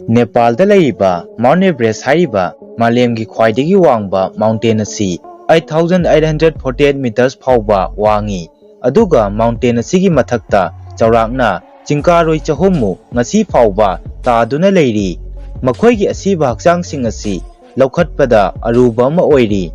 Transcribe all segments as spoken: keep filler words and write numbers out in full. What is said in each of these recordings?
ꯅꯦꯄꯥꯜꯗ ꯂꯩꯔꯤꯕ Mount Everest ꯍꯥꯏꯔꯤꯕ ꯃꯥꯂꯦꯝꯒꯤ ꯈ꯭ꯋꯥꯏꯗꯒꯤ ꯋꯥꯡꯕ mountain ꯑꯁꯤ eight thousand eight hundred forty eight meters ꯐꯥꯎꯕ ꯋꯥꯡꯉꯤ꯫ ꯑꯗꯨꯒ mountain ꯑꯁꯤꯒꯤ ꯃꯊꯛꯇ ꯆꯥꯎꯔꯥꯛꯅ ꯆꯤꯡꯀꯥꯔꯣꯏ ꯆꯍꯨꯝꯃꯨꯛ ꯉꯁꯤ ꯐꯥꯎꯕ ꯇꯥꯗꯨꯅ ꯂꯩꯔꯤ꯫ ꯃꯈꯣꯏꯒꯤ ꯑꯁꯤꯕ ꯍꯛꯆꯥꯡꯁꯤꯡ ꯑꯁꯤ ꯂꯧꯈꯠꯄꯗ ꯑꯔꯨꯕ ꯑꯃ ꯑꯣꯏꯔꯤ꯫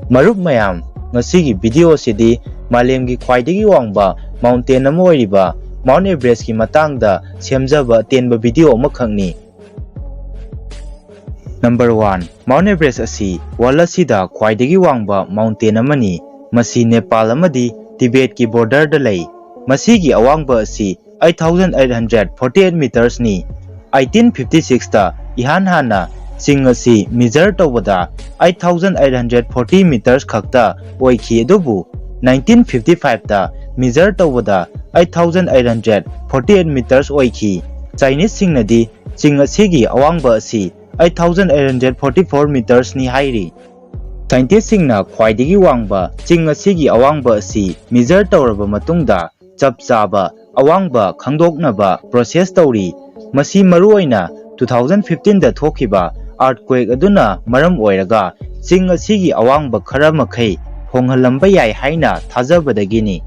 ꯃꯔꯨꯞ ꯃꯌꯥꯝ, ꯉꯁꯤꯒꯤ video ꯑꯁꯤꯗꯤ ꯃꯥꯂꯦꯝꯒꯤ ꯈ꯭ꯋꯥꯏꯗꯒꯤ ꯋꯥꯡꯕ mountain ꯑꯃ ꯑꯣꯏꯔꯤꯕ Mount Everest ꯀꯤ ꯃꯇꯥꯡꯗ ꯁꯦꯝꯖꯕ ꯑꯇꯦꯟꯕ video ꯑꯃꯈꯛꯅꯤ꯫ Number one, Mount Everest ꯑꯁꯤ world ꯑꯁꯤꯗ ꯈ꯭ꯋꯥꯏꯗꯒꯤ ꯋꯥꯡꯕ mountain ꯑꯃꯅꯤ꯫ ꯃꯁꯤ ꯅꯦꯄꯥꯜ ꯑꯃꯗꯤ ꯇꯤꯕꯦꯠꯀꯤ border ꯗ ꯂꯩ꯫ ꯃꯁꯤꯒꯤ ꯑꯋꯥꯡꯕ ꯑꯁꯤ eight thousand eight hundred forty eight meters ꯅꯤ꯫ Eighteen fifty six ꯇ ꯏꯍꯥꯟ ꯍꯥꯟꯅ ꯆꯤꯡ ꯑꯁꯤ measure ꯇꯧꯕꯗ eight thousand eight hundred forty meters ꯈꯛꯇ ꯑꯣꯏꯈꯤ, ꯑꯗꯨꯕꯨ nineteen fifty five ꯇ measure ꯇꯧꯕꯗ eight thousand eight hundred forty eight meters ꯑꯣꯏꯈꯤ꯫ Chinese ꯁꯤꯡꯅꯗꯤ ꯆꯤꯡ ꯑꯁꯤꯒꯤ ꯑꯋꯥꯡꯕ ꯑꯁꯤ eight thousand eight hundred forty four meters ꯅꯤ ꯍꯥꯏꯔꯤ꯫ Scientist ꯁꯤꯡꯅ ꯈ꯭ꯋꯥꯏꯗꯒꯤ ꯋꯥꯡꯕ ꯆꯤꯡ ꯑꯁꯤꯒꯤ ꯑꯋꯥꯡꯕ ꯑꯁꯤ measure ꯇꯧꯔꯕ ꯃꯇꯨꯡꯗ ꯆꯞ ꯆꯥꯕ ꯑꯋꯥꯡꯕ ꯈꯪꯗꯣꯛꯅꯕ process ꯇꯧꯔꯤ꯫ ꯃꯁꯤ ꯃꯔꯨꯑꯣꯏꯅ two thousand fifteen ꯗ ꯊꯣꯛꯈꯤꯕ earthquake ꯑꯗꯨꯅ ꯃꯔꯝ ꯑꯣꯏꯔꯒ ꯆꯤꯡ ꯑꯁꯤꯒꯤ ꯑꯋꯥꯡꯕ ꯈꯔ ꯃꯈꯩ ꯍꯣꯡꯍꯜꯂꯝꯕ ꯌꯥꯏ ꯍꯥꯏꯅ ꯊꯥꯖꯕꯗꯒꯤꯅꯤ꯫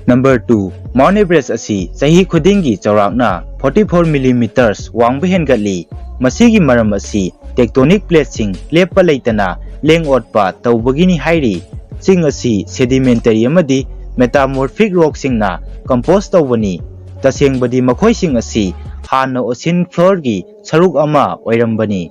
Number two, Mount Everest ꯑꯁꯤ ꯆꯍꯤ ꯈꯨꯗꯤꯡꯒꯤ ꯆꯥꯎꯔꯥꯛꯅ forty four millimeters ꯋꯥꯡꯕ ꯍꯦꯟꯒꯠꯂꯤ꯫ ꯃꯁꯤꯒꯤ ꯃꯔꯝ ꯑꯁꯤ tectonic plate ꯁꯤꯡ ꯂꯦꯞꯄ ꯂꯩꯇꯅ ꯂꯦꯡ ꯑꯣꯠꯄ ꯇꯧꯕꯒꯤꯅꯤ ꯍꯥꯏꯔꯤ꯫ ꯆꯤꯡ ꯑꯁꯤ sedimentary ꯑꯃꯗꯤ metamorphic rock ꯁꯤꯡꯅ compose ꯇꯧꯕꯅꯤ꯫ ꯇꯁꯦꯡꯕꯗꯤ ꯃꯈꯣꯏꯁꯤꯡ ꯑꯁꯤ ꯍꯥꯟꯅ ocean floor ꯒꯤ ꯁꯔꯨꯛ ꯑꯃ ꯑꯣꯏꯔꯝꯕꯅꯤ꯫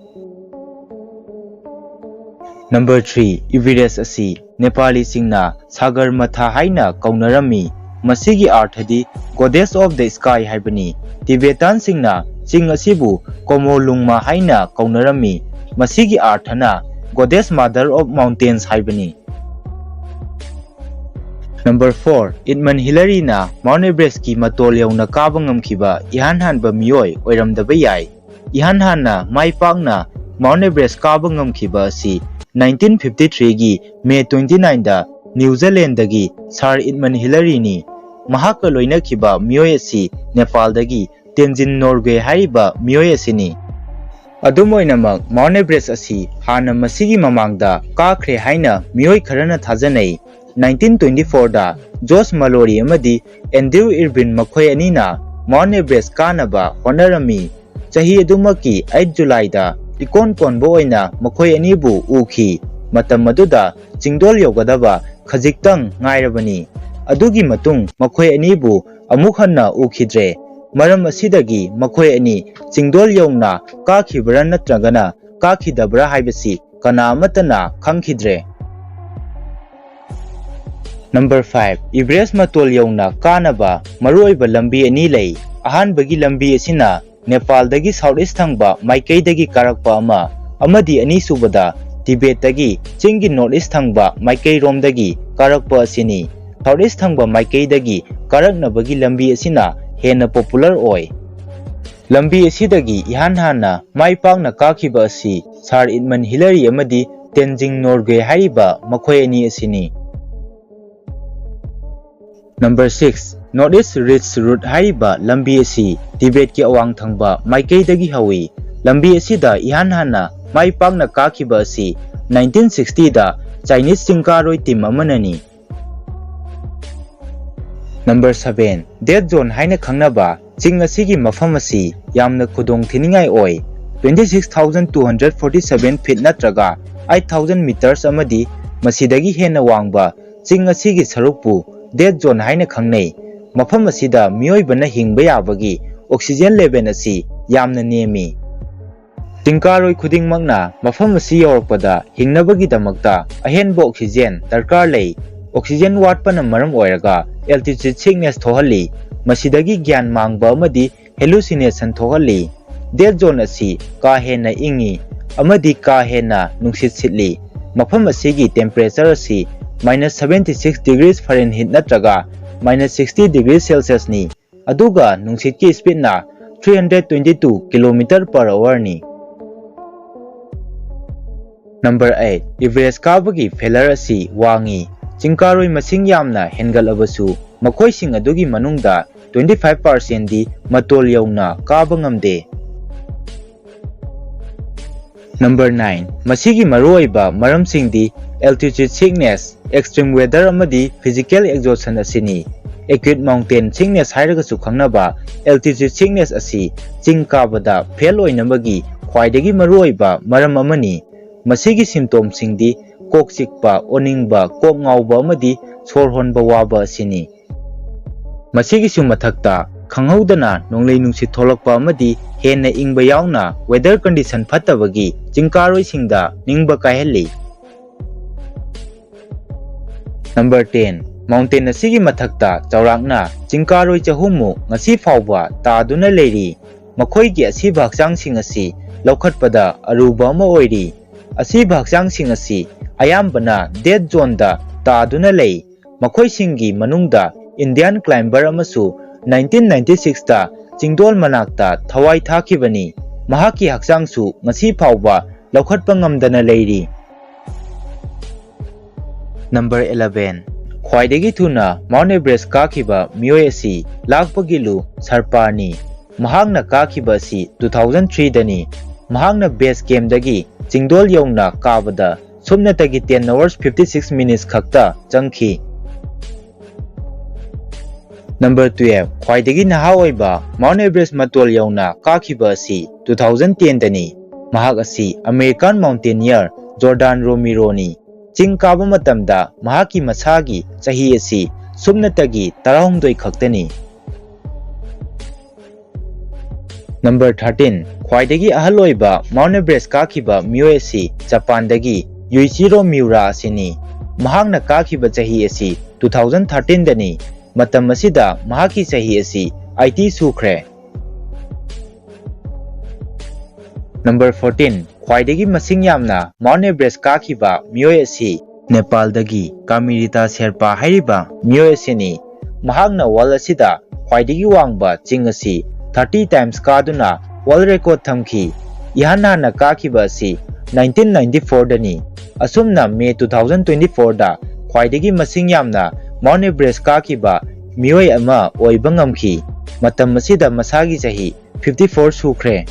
Number three, Everest ꯑꯁꯤ ꯅꯦꯄꯥꯂꯤꯁꯤꯡꯅ ꯁꯥꯒꯔꯃꯊꯥ ꯍꯥꯏꯅ ꯀꯧꯅꯔꯝꯃꯤ꯫ ꯃꯁꯤꯒꯤ ꯑꯥꯔꯊꯗꯤ Goddess of the Sky ꯍꯥꯏꯕꯅꯤ꯫ ꯇꯤꯕꯦꯇꯥꯟꯁꯤꯡꯅ ꯆꯤꯡ ꯑꯁꯤꯕꯨ ꯀꯣꯃꯣꯂꯨꯡꯃꯥ ꯍꯥꯏꯅ ꯀꯧꯅꯔꯝꯃꯤ꯫ ꯃꯁꯤꯒꯤ ꯑꯥꯔꯊꯅ Goddess Mother of Mountains ꯍꯥꯏꯕꯅꯤ꯫ Number four, Edmund Hillary ꯅ Mount Everest ꯀꯤ ꯃꯇꯣꯜ ꯌꯧꯅ ꯀꯥꯕ ꯉꯝꯈꯤꯕ ꯏꯍꯥꯟ ꯍꯥꯟꯕ ꯃꯤꯑꯣꯏ ꯑꯣꯏꯔꯝꯗꯕ ꯌꯥꯏ꯫ ꯏꯍꯥꯟ ꯍꯥꯟꯅ ꯃꯥꯏ ꯄꯥꯛꯅ Mount Everest ꯀꯥꯕ ꯉꯝꯈꯤꯕ ꯑꯁꯤ nineteen fifty three ꯒꯤ May twenty nine ꯗ New Zealand ꯗꯒꯤ Sir Edmund Hillary ꯅꯤ꯫ ꯃꯍꯥꯛꯀ ꯂꯣꯏꯅꯈꯤꯕ ꯃꯤꯑꯣꯏ ꯑꯁꯤ ꯅꯦꯄꯥꯜꯗꯒꯤ ꯇꯦꯟꯖꯤꯟ ꯅꯣꯔꯒꯦ ꯍꯥꯏꯔꯤꯕ ꯃꯤꯑꯣꯏ ꯑꯁꯤꯅꯤ꯫ ꯑꯗꯨꯝ ꯑꯣꯏꯅꯃꯛ, ꯃꯥꯎꯟ ꯑꯦꯚꯔꯦꯁ ꯑꯁꯤ ꯍꯥꯟꯅ ꯃꯁꯤꯒꯤ ꯃꯃꯥꯡꯗ ꯀꯥꯈ꯭ꯔꯦ ꯍꯥꯏꯅ ꯃꯤꯑꯣꯏ ꯈꯔꯅ ꯊꯥꯖꯅꯩ꯫ ꯅꯥꯏꯟꯇꯤꯟ ꯇ꯭ꯋꯦꯟꯇꯤ ꯐꯣꯔꯗ ꯖꯣꯁ ꯃꯂꯣꯔꯤ ꯑꯃꯗꯤ ꯑꯦꯟꯗ꯭ꯔꯨ ꯏꯔꯕꯤꯟ ꯃꯈꯣꯏ ꯑꯅꯤꯅ ꯃꯥꯎꯟ ꯑꯦꯚꯔꯦꯁ ꯀꯥꯅꯕ ꯍꯣꯠꯅꯔꯝꯃꯤ꯫ ꯆꯍꯤ ꯑꯗꯨꯃꯛꯀꯤ ꯑꯩꯠ ꯖꯨꯂꯥꯏꯗ ꯏꯀꯣꯟ ꯀꯣꯟꯕ ꯑꯣꯏꯅ ꯃꯈꯣꯏ ꯑꯅꯤꯕꯨ ꯎꯈꯤ꯫ ꯃꯇꯝ ꯑꯗꯨꯗ ꯆꯤꯡꯗꯣꯜ ꯌꯧꯒꯗꯕ ꯈꯖꯤꯛꯇꯪ ꯉꯥꯏꯔꯕꯅꯤ꯫ ꯑꯗꯨꯒꯤ ꯃꯇꯨꯡ ꯃꯈꯣꯏ ꯑꯅꯤꯕꯨ ꯑꯃꯨꯛ ꯍꯟꯅ ꯎꯈꯤꯗ꯭ꯔꯦ꯫ ꯃꯔꯝ ꯑꯁꯤꯗꯒꯤ ꯃꯈꯣꯏ ꯑꯅꯤ ꯆꯤꯡꯗꯣꯜ ꯌꯧꯅ ꯀꯥꯈꯤꯕ꯭ꯔꯥ ꯅꯠꯇ꯭ꯔꯒꯅ ꯀꯥꯈꯤꯗꯕ꯭ꯔꯥ ꯍꯥꯏꯕꯁꯤ ꯀꯅꯥ ꯑꯃꯠꯇꯅ ꯈꯪꯈꯤꯗ꯭ꯔꯦ꯫ ꯅꯝꯕꯔ ꯐꯥꯏꯚ, ꯏꯚꯔꯦꯁ ꯃꯇꯣꯜ ꯌꯧꯅ ꯀꯥꯅꯕ ꯃꯔꯨꯑꯣꯏꯕ ꯂꯝꯕꯤ ꯑꯅꯤ ꯂꯩ꯫ ꯑꯍꯥꯟꯕꯒꯤ ꯂꯝꯕꯤ ꯑꯁꯤꯅ ꯅꯦꯄꯥꯜꯗꯒꯤ ꯁꯥꯎꯠ ꯏꯁ ꯊꯪꯕ ꯃꯥꯏꯀꯩꯗꯒꯤ ꯀꯥꯔꯛꯄ ꯑꯃ, ꯑꯃꯗꯤ ꯑꯅꯤꯁꯨꯕꯗ ꯇꯤꯕꯦꯠꯇꯒꯤ ꯆꯤꯡꯒꯤ ꯅꯣꯔꯠ ꯏꯁ ꯊꯪꯕ ꯃꯥꯏꯀꯩꯔꯣꯝꯗꯒꯤ ꯀꯥꯔꯛꯄ ꯑꯁꯤꯅꯤ꯫ ꯁꯥꯎꯠ ꯏꯁ ꯊꯪꯕ ꯃꯥꯏꯀꯩꯗꯒꯤ ꯀꯥꯔꯛꯅꯕꯒꯤ ꯂꯝꯕꯤ ꯑꯁꯤꯅ ꯍꯦꯟꯅ ꯄꯣꯄꯨꯂꯔ ꯑꯣꯏ꯫ ꯂꯝꯕꯤ ꯑꯁꯤꯗꯒꯤ ꯏꯍꯥꯟ ꯍꯥꯟꯅ ꯃꯥꯏ ꯄꯥꯛꯅ ꯀꯥꯈꯤꯕ ꯑꯁꯤ ꯁꯥꯔ ꯏꯗꯃꯟ ꯍꯤꯂꯔꯤ ꯑꯃꯗꯤ ꯇꯦꯟꯖꯤꯡ ꯅꯣꯔꯒꯦ ꯍꯥꯏꯔꯤꯕ ꯃꯈꯣꯏ ꯑꯅꯤ ꯑꯁꯤꯅꯤ꯫ Number six, north east ridges route ꯍꯥꯏꯔꯤꯕ ꯂꯝꯕꯤ ꯑꯁꯤ ꯇꯤꯕꯦꯠꯀꯤ ꯑꯋꯥꯡ ꯊꯪꯕ ꯃꯥꯏꯀꯩꯗꯒꯤ ꯍꯧꯏ꯫ ꯂꯝꯕꯤ ꯑꯁꯤꯗ ꯏꯍꯥꯟ ꯍꯥꯟꯅ ꯃꯥꯏ ꯄꯥꯛꯅ ꯀꯥꯈꯤꯕ ꯑꯁꯤ ꯅꯥꯏꯟꯇꯤꯟ ꯁꯤꯛꯁꯇꯤꯗ ꯆꯥꯏꯅꯤꯁ ꯆꯤꯡꯀꯥꯔꯣꯏ ꯇꯤꯝ ꯑꯃꯅꯅꯤ꯫ ꯅꯝꯕꯔ ꯁꯚꯦꯟ, ꯗꯦꯠ ꯖꯣꯟ ꯍꯥꯏꯅ ꯈꯪꯅꯕ ꯆꯤꯡ ꯑꯁꯤꯒꯤ ꯃꯐꯝ ꯑꯁꯤ ꯌꯥꯝꯅ ꯈꯨꯗꯣꯡ ꯊꯤꯅꯤꯡꯉꯥꯏ ꯑꯣꯏ꯫ Twenty six thousand two hundred forty seven feet ꯅꯠꯇ꯭ꯔꯒ eight thousand meters ꯑꯃꯗꯤ ꯃꯁꯤꯗꯒꯤ ꯍꯦꯟꯅ ꯋꯥꯡꯕ ꯆꯤꯡ ꯑꯁꯤꯒꯤ ꯁꯔꯨꯛꯄꯨ ꯗꯦꯠ ꯖꯣꯟ ꯍꯥꯏꯅ ꯈꯪꯅꯩ꯫ ꯃꯐꯝ ꯑꯁꯤꯗ ꯃꯤꯑꯣꯏꯕꯅ ꯍꯤꯡꯕ ꯌꯥꯕꯒꯤ oxygen level ꯑꯁꯤ ꯌꯥꯝꯅ ꯅꯦꯝꯃꯤ꯫ ꯆꯤꯡꯀꯥꯔꯣꯏ ꯈꯨꯗꯤꯡꯃꯛꯅ ꯃꯐꯝ ꯑꯁꯤ ꯌꯧꯔꯛꯄꯗ ꯍꯤꯡꯅꯕꯒꯤꯗꯃꯛꯇ ꯑꯍꯦꯟꯕ oxygen ꯗꯔꯀꯥꯔ ꯂꯩ꯫ Oxygen ꯋꯥꯠꯄꯅ ꯃꯔꯝ ꯑꯣꯏꯔꯒ altitude sickness ꯊꯣꯛꯍꯜꯂꯤ꯫ ꯃꯁꯤꯗꯒꯤ ꯒ꯭ꯌꯥꯟ ꯃꯥꯡꯕ ꯑꯃꯗꯤ hallucination ꯊꯣꯛꯍꯜꯂꯤ꯫ ꯗꯦꯠ ꯖꯣꯟ ꯑꯁꯤ ꯀꯥ ꯍꯦꯟꯅ ꯏꯪꯏ ꯑꯃꯗꯤ ꯀꯥ ꯍꯦꯟꯅ ꯅꯨꯡꯁꯤꯠ ꯁꯤꯠꯂꯤ꯫ ꯃꯐꯝ ꯑꯁꯤꯒꯤ temperature ꯑꯁꯤ minus seventy six degrees Fahrenheit ꯅꯠꯇ꯭ꯔꯒ minus sixty degrees Celsius ꯅꯤ, ꯑꯗꯨꯒ ꯅꯨꯡꯁꯤꯠꯀꯤ speed ꯅ three hundred twenty two kilometer per hour ꯅꯤ꯫ ꯅꯝꯕꯔ ꯑꯩꯠ, ꯏꯚꯔꯦꯁ ꯀꯥꯕꯒꯤ ꯐꯦꯂꯔ ꯑꯁꯤ ꯋꯥꯡꯏ꯫ ꯆꯤꯡꯀꯥꯔꯣꯏ ꯃꯁꯤꯡ ꯌꯥꯝꯅ ꯍꯦꯟꯒꯠꯂꯕꯁꯨ, ꯃꯈꯣꯏꯁꯤꯡ ꯑꯗꯨꯒꯤ ꯃꯅꯨꯡꯗ twenty five percent ꯗꯤ ꯃꯇꯣꯜ ꯌꯧꯅ ꯀꯥꯕ ꯉꯝꯗꯦ꯫ Number nine, ꯃꯁꯤꯒꯤ ꯃꯔꯨꯑꯣꯏꯕ ꯃꯔꯝꯁꯤꯡꯗꯤ altitude sickness, extreme weather ꯑꯃꯗꯤ physical exhaustion ꯑꯁꯤꯅꯤ꯫ Acute mountain sickness ꯍꯥꯏꯔꯒꯁꯨ ꯈꯪꯅꯕ altitude sickness ꯑꯁꯤ ꯆꯤꯡ ꯀꯥꯕꯗ ꯐꯦꯜ ꯑꯣꯏꯅꯕꯒꯤ ꯈ꯭ꯋꯥꯏꯗꯒꯤ ꯃꯔꯨꯑꯣꯏꯕ ꯃꯔꯝ ꯑꯃꯅꯤ꯫ ꯃꯁꯤꯒꯤ symptomꯁꯤꯡꯗꯤ ꯀꯣꯛ ꯆꯤꯛꯄ, ꯑꯣꯅꯤꯡꯕ, ꯀꯣꯛ ꯉꯥꯎꯕ ꯑꯃꯗꯤ ꯁꯣꯔ ꯍꯣꯟꯕ ꯋꯥꯕ ꯑꯁꯤꯅꯤ꯫ ꯃꯁꯤꯒꯤꯁꯨ ꯃꯊꯛꯇ, ꯈꯪꯍꯧꯗꯅ ꯅꯣꯡꯂꯩ ꯅꯨꯡꯁꯤꯠ ꯊꯣꯛꯂꯛꯄ ꯑꯃꯗꯤ ꯍꯦꯟꯅ ꯏꯪꯕ ꯌꯥꯎꯅ weather condition ꯐꯠꯇꯕꯒꯤ ꯆꯤꯡꯀꯥꯔꯣꯏꯁꯤꯡꯗ ꯅꯤꯡꯕ ꯀꯥꯏꯍꯜꯂꯤ꯫ Number ten, mountain ꯑꯁꯤꯒꯤ ꯃꯊꯛꯇ ꯆꯥꯎꯔꯥꯛꯅ ꯆꯤꯡꯀꯥꯔꯣꯏ ꯆꯍꯨꯝꯃꯨꯛ ꯉꯁꯤ ꯐꯥꯎꯕ ꯇꯥꯗꯨꯅ ꯂꯩꯔꯤ꯫ ꯃꯈꯣꯏꯒꯤ ꯑꯁꯤꯕ ꯍꯛꯆꯥꯡꯁꯤꯡ ꯑꯁꯤ ꯂꯧꯈꯠꯄꯗ ꯑꯔꯨꯕ ꯑꯃ ꯑꯣꯏꯔꯤ꯫ ꯑꯁꯤꯕ ꯍꯛꯆꯥꯡꯁꯤꯡ ꯑꯁꯤ ꯑꯌꯥꯝꯕꯅ dead zoneꯗ ꯇꯥꯗꯨꯅ ꯂꯩ꯫ ꯃꯈꯣꯏꯁꯤꯡꯒꯤ ꯃꯅꯨꯡꯗ Indian climber ꯑꯃꯁꯨ nineteen ninety sixꯇ ꯆꯤꯡꯗꯣꯜ ꯃꯅꯥꯛꯇ ꯊꯋꯥꯏ ꯊꯥꯈꯤꯕꯅꯤ꯫ ꯃꯍꯥꯛꯀꯤ ꯍꯛꯆꯥꯡꯁꯨ ꯉꯁꯤ ꯐꯥꯎꯕ ꯂꯧꯈꯠꯄ ꯉꯝꯗꯅ ꯂꯩꯔꯤ꯫ Number eleven, ꯈ꯭ꯋꯥꯏꯗꯒꯤ ꯊꯨꯅ Mount Everest ꯀꯥꯈꯤꯕ ꯃꯤꯑꯣꯏ ꯑꯁꯤ ꯂꯥꯛꯄꯒꯤꯂꯨ ꯁꯔꯄꯥꯅꯤ꯫ ꯃꯍꯥꯛꯅ ꯀꯥꯈꯤꯕ ꯑꯁꯤ two thousand threeꯗꯅꯤ꯫ ꯃꯍꯥꯛꯅ base campꯗꯒꯤ ꯆꯤꯡꯗꯣꯜ ꯌꯧꯅ ꯀꯥꯕꯗ ꯁꯨꯞꯅꯇꯒꯤ ten hours fifty six minutes ꯈꯛꯇ ꯆꯪꯈꯤ꯫ Number twelve, ꯈ꯭ꯋꯥꯏꯗꯒꯤ ꯅꯍꯥ ꯑꯣꯏꯕ Mount Everest ꯃꯇꯣꯜ ꯌꯧꯅ ꯀꯥꯈꯤꯕ ꯑꯁꯤ two thousand tenꯗꯅꯤ꯫ ꯃꯍꯥꯛ ꯑꯁꯤ American mountaineer Jordan Romeroꯅꯤ꯫ ꯆꯤꯡ ꯀꯥꯕ ꯃꯇꯝꯗ ꯃꯍꯥꯛꯀꯤ ꯃꯁꯥꯒꯤ ꯆꯍꯤ ꯑꯁꯤ ꯁꯨꯞꯅꯇꯒꯤ ꯇꯔꯥꯍꯨꯝꯗꯣꯏ ꯈꯛꯇꯅꯤ꯫ Number thirteen, ꯈ꯭ꯋꯥꯏꯗꯒꯤ ꯑꯍꯜ ꯑꯣꯏꯕ Mount Everest ꯀꯥꯈꯤꯕ ꯃꯤꯑꯣꯏ ꯑꯁꯤ ꯖꯄꯥꯟꯗꯒꯤ ꯌꯨꯏꯆꯤꯔꯣ ꯃꯤꯎꯔꯥ ꯑꯁꯤꯅꯤ꯫ ꯃꯍꯥꯛꯅ ꯀꯥꯈꯤꯕ ꯆꯍꯤ ꯑꯁꯤ two thousand thirteenꯗꯅꯤ꯫ ꯃꯇꯝ ꯑꯁꯤꯗ ꯃꯍꯥꯛꯀꯤ ꯆꯍꯤ ꯑꯁꯤ eighty ꯁꯨꯈ꯭ꯔꯦ꯫ Number fourteen, ꯈ꯭ꯋꯥꯏꯗꯒꯤ ꯃꯁꯤꯡ ꯌꯥꯝꯅ Mount Everest ꯀꯥꯈꯤꯕ ꯃꯤꯑꯣꯏ ꯑꯁꯤ ꯅꯦꯄꯥꯜꯗꯒꯤ ꯀꯥꯃꯤꯔꯤꯇꯥ ꯁꯦꯔꯄꯥ ꯍꯥꯏꯔꯤꯕ ꯃꯤꯑꯣꯏ ꯑꯁꯤꯅꯤ꯫ ꯃꯍꯥꯛꯅ world ꯑꯁꯤꯗ ꯈ꯭ꯋꯥꯏꯗꯒꯤ ꯋꯥꯡꯕ ꯆꯤꯡ ꯑꯁꯤ thirty times ꯀꯥꯗꯨꯅ world record ꯊꯝꯈꯤ꯫ ꯏꯍꯥꯟ ꯍꯥꯟꯅ ꯀꯥꯈꯤꯕ ꯑꯁꯤ nineteen ninety fourꯗꯅꯤ꯫ ꯑꯁꯨꯝꯅ May two thousand twenty fourꯗ ꯈ꯭ꯋꯥꯏꯗꯒꯤ ꯃꯁꯤꯡ ꯌꯥꯝꯅ Mount Everest ꯀꯥꯈꯤꯕ ꯃꯤꯑꯣꯏ ꯑꯃ ꯑꯣꯏꯕ ꯉꯝꯈꯤ꯫ ꯃꯇꯝ ꯑꯁꯤꯗ ꯃꯁꯥꯒꯤ ꯆꯍꯤ fifty four ꯁꯨꯈ꯭ꯔꯦ꯫